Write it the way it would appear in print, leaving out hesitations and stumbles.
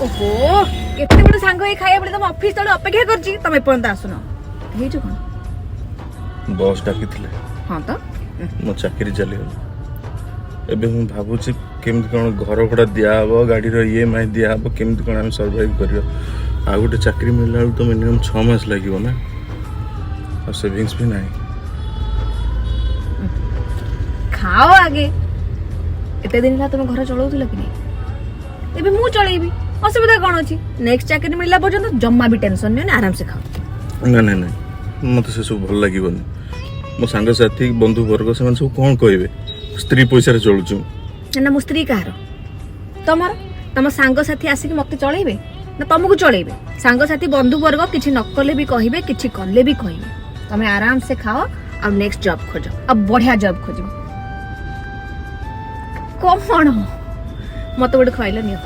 ଓହୋ, କେତେ ବଡ ସାଙ୍ଗ ହେଇ ଖାଇବା ବୋଲି ତମ ଅଫିସ ତଳେ ଅପେକ୍ଷା କରିଛି, ତମେ ଏପର୍ଯ୍ୟନ୍ତ ଆସୁନ। ହେଇଛୁ କଣ? ବସ୍ ଡାକିଥିଲେ। ହଁ ତ। ମୋ ଚାକିରି ଚାଲିଗଲା। ଏବେ ମୁଁ ଭାବୁଛି କେମିତି କ'ଣ ଘର ଭଡ଼ା ଦିଆହବ, ଗାଡ଼ିର ଇଏମ୍ଆଇ ଦିଆହବ, କେମିତି କ'ଣ ଆମେ ସର୍ଭାଇଭ୍ କରିବା। ଆଉ ଗୋଟେ ଚାକିରି ମିଳିଲା ବେଳକୁ ତ ମିନିମମ୍ 6 ମାସ ଲାଗିବ ନା, ଆଉ ସେଭିଙ୍ଗସ୍ ବି ନାହିଁ। ଖାଅ ଆଗେ। ଏତେ ଦିନ ହେଲା ତମେ ଘର ଚଳଉଥିଲ କି ନାଇଁ? ଏବେ ମୁଁ ଚଳେଇବି, ଅସୁବିଧା କଣ ଅଛି? ନେକ୍ସଟ ଚାକିରି ମିଳିଲା ପର୍ଯ୍ୟନ୍ତ ଜମା ବି ଟେନସନ ନିଅନି, ଆରାମସେ ଖାଅ। ନା ନା ନାଇଁ, ମୋତେ ସେସବୁ ଭଲ ଲାଗିବନି। ମୋ ସାଙ୍ଗସାଥି, ବନ୍ଧୁବର୍ଗ, ସେମାନେ ସବୁ କ'ଣ କହିବେ? ସ୍ତ୍ରୀ ପଇସାରେ ଚଳୁଛୁ। ନା ନା, ମୋ ସ୍ତ୍ରୀ କାହାର? ତମର। ତମ ସାଙ୍ଗସାଥି ଆସିକି ମତେ ଚଳେଇବେ ନା ତମକୁ ଚଳେଇବେ? ସାଙ୍ଗସାଥି ବନ୍ଧୁବର୍ଗ କିଛି ନ କଲେ ବି କହିବେ, କିଛି କଲେ ବି କହିବେ। ତମେ ଆରାମସେ ଖାଅ ଆଉ ନେକ୍ସଟ ଜବ୍ ଖୋଜ, ଆଉ ବଢିଆ ଜବ୍ ଖୋଜିବ। କଣ ମତେ ଗୋଟେ ଖୁଆଇଲ, ନିଅ।